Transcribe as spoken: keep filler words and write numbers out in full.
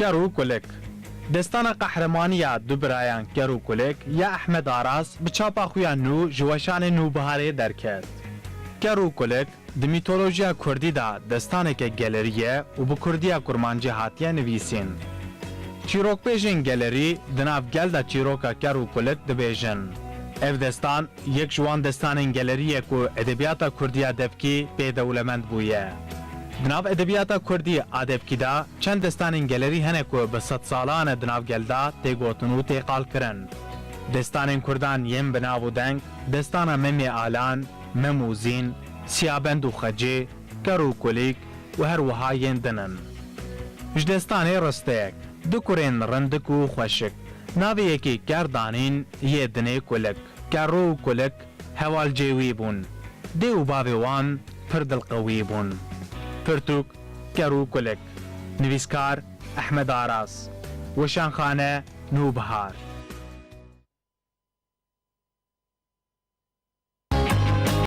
Ker û Kulik. Destana qehremaniya du birayan Ker û Kulik ya Ehmed Aras bi çapa xwe ya nû ji weşanê Nûbiharê derket. Ker û Kulik di mîtolojiya kurdî de destaneke gelerî ye û bi kurdiya kurmancî hatiye nivîsîn. Çîrokbêjên gelerî di nav gel de çîroka Ker û Kulik dibêjin. Ev destan yek ji wan destanên gelerî ye ku edebiyata kurdî ya devkî pê dewlemend bûye. Di nav edebiyata kurdî a devkî de çend destanên gelerî hene ku bi sedsalan e di nav gel de tê gotin û tê qalkirin. Destanên kurdan yên bi nav û deng, destana Memê Alan, Mem û Zîn, Siyabend û Xecê, Ker û Kulîk û her wiha yên din in. Ji destanê risteyek, du kurên rindik û xweşik, navê yekî Ker Danîn, yê dinê Kulik. Kerro û Kulik hevalcê wî bûn. Dê û bavê wan pir dilqewî bûn. Pirtûk, Ker û Kulik. Nivîskar, Ehmed Aras. Weşanxane, Nûbihar.